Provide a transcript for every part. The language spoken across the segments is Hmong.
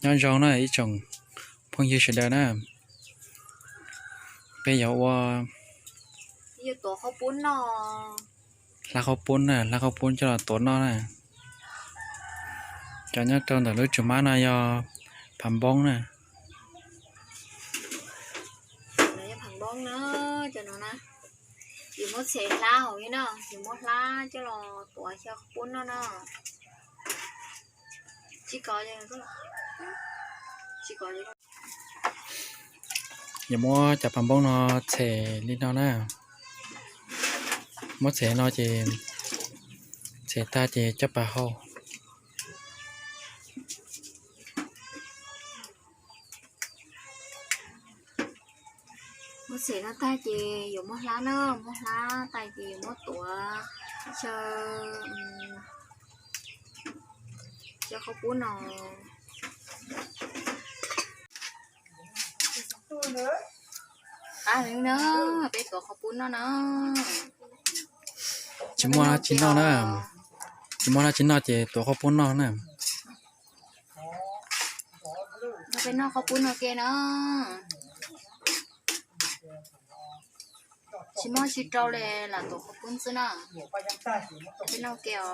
Nyob zoo na ib tsoom phooj ywg sawv daws na, peb yuav ua, tuav qhaub poob no, hlab qhaub poob na, hlab qhaub poob coj los tuav noj na. Cov nyob rau ntawm lub tsum mab no yog phav npoob na. Phav npoob na, cov no na, yus muab txhem hlab hauv li no, yus muab hlab coj los tuav xyaw qhaub poob noj no. Yuav muab cov phav npoob no txhem li no na. Muab txhem no ces txhem tag ces coj pas hau. Muab txhem no tag ces yuav muab hlab na, muab hlab tas ces yuav muab tuav xyaw, xyaw qhaub poob no. Qab heev na, peb tuav qhaub poob noj na. Tsis muaj dab tsi noj na, tsis muaj dab tsi noj ces tuav qhaub poob noj na. Peb noj qhaub poob no ke na. Tsis muaj tsis rau li, lam tuav qhaub poob xwb na. Peb noj ke os.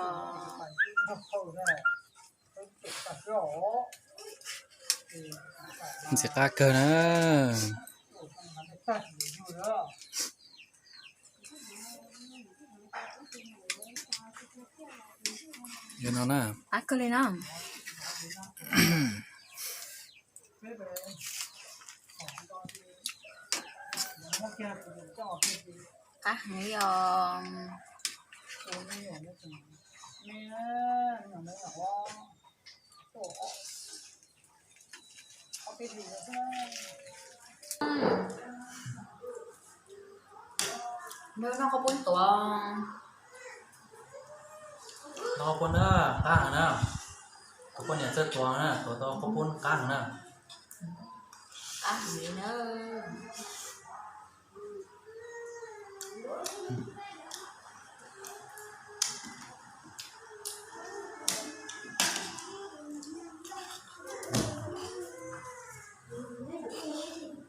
Ntxim qab kawg na. Qab kawg li na. Qab heev li os. Noj qhaub poob tuav, noj qhaub poob na, qab heev na. Tus poj niam txawj tuav na, tuav tau qhaub poob qab heev na. Qab heev li na.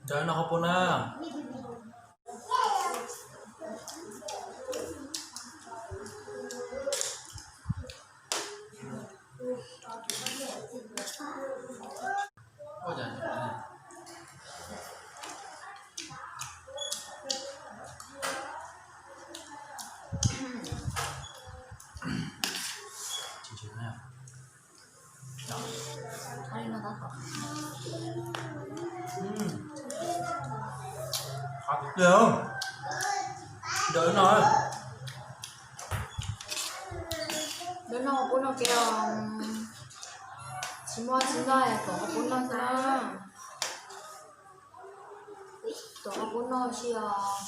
Nrog noj qhaub poob na. Qab tiag tiag. Ntawm no, ntawm no qhaub poob noj ke os. Tsis muaj tsis noj, tuav qhaub poob noj xwb na. Tuav qhaub poob noj xwb os.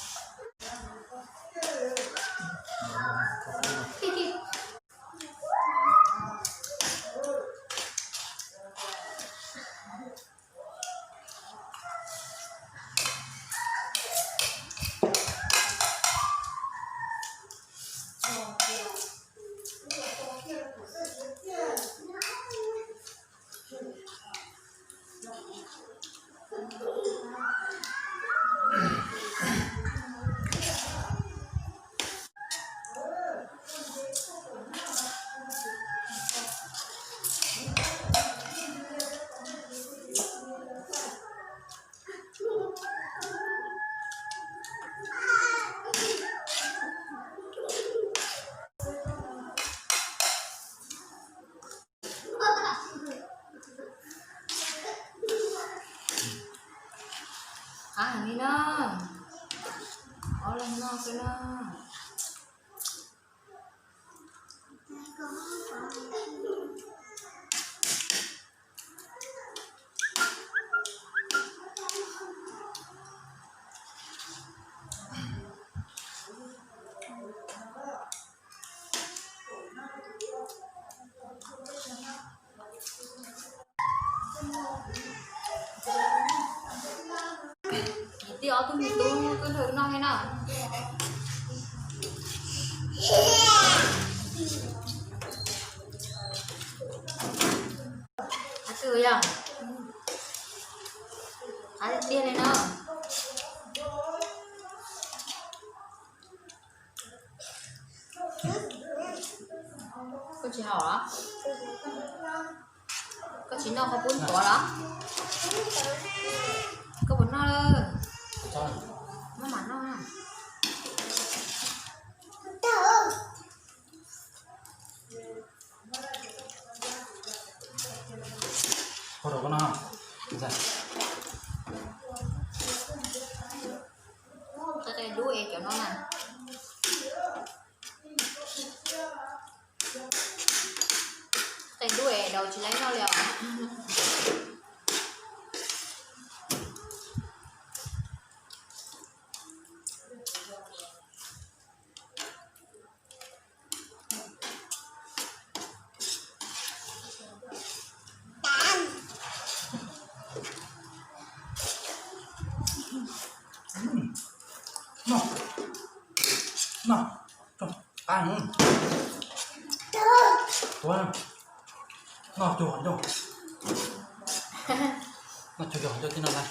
Qab heev li na. Ob leeg noj xwb na. Tij ob tug me tub tuaj nrog noj thiab na. Qab twg yog? Qab tiag tiag li na. Koj tsis haus los? Koj tsis noj qhaub poob tuav los? Koj puas noj lawm? Maj mam noj na. Qe dub es cov no na. Qe dub es daus tsis laib noj li os. Noj, noj, qab, tuav, noj cuag qhov ncauj, noj cuag qhov ncauj thiab no na.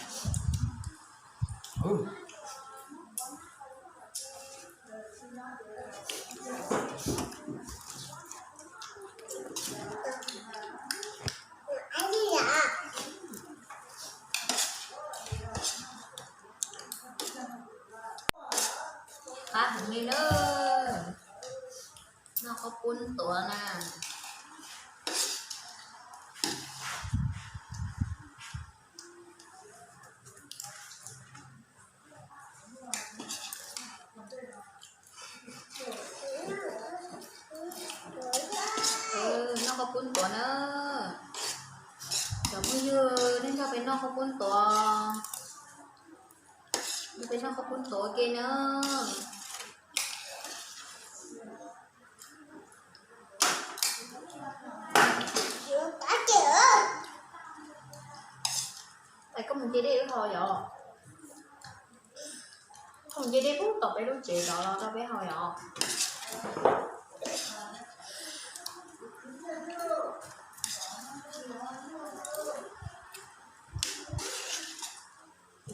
Qab heev li na. Noj qhaub poob tuav na. Noj qhaub poob tuav na. Cov phooj ywg, nej nrog peb noj qhaub poob tuav, nrog peb noj qhaub poob tuav ua ke na. Es koj mus nce dej wb haus yom? Koj mus nce dej pub tom peb lub tsev los rau peb haus yom?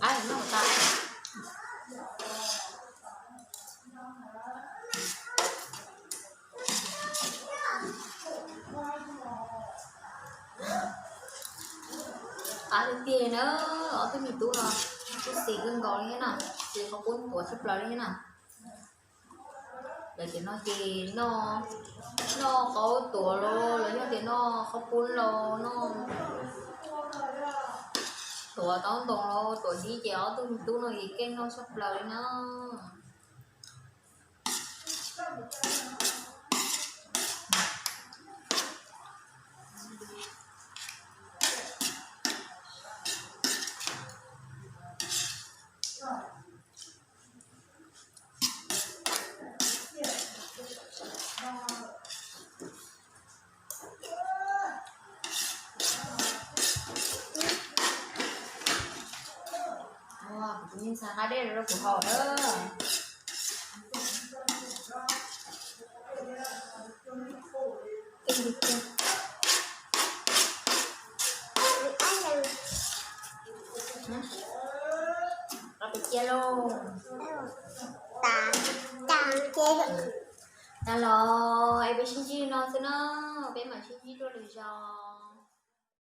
Qab heev, noj tas. Qab tiag tiag na. Ob tug me tub no, tub xis kawg nkaus li thiab na. Ces qhaub poob tuav tshaj plaws li thiab na. Lawv tias no ces noj, noj qhaub tuav los los yog tias noj qhaub poob los noj tuav taub ntoo los tuav dib ces ob tug me tub no ces keej noj tshaj plaws li na. Ua, kuv tus me ntxhais nqa dej rau kuv haus na. Los peb cia lauj. Tas los es peb sib ntsib no xwb na, peb mam sib ntsib dua lwm zaus.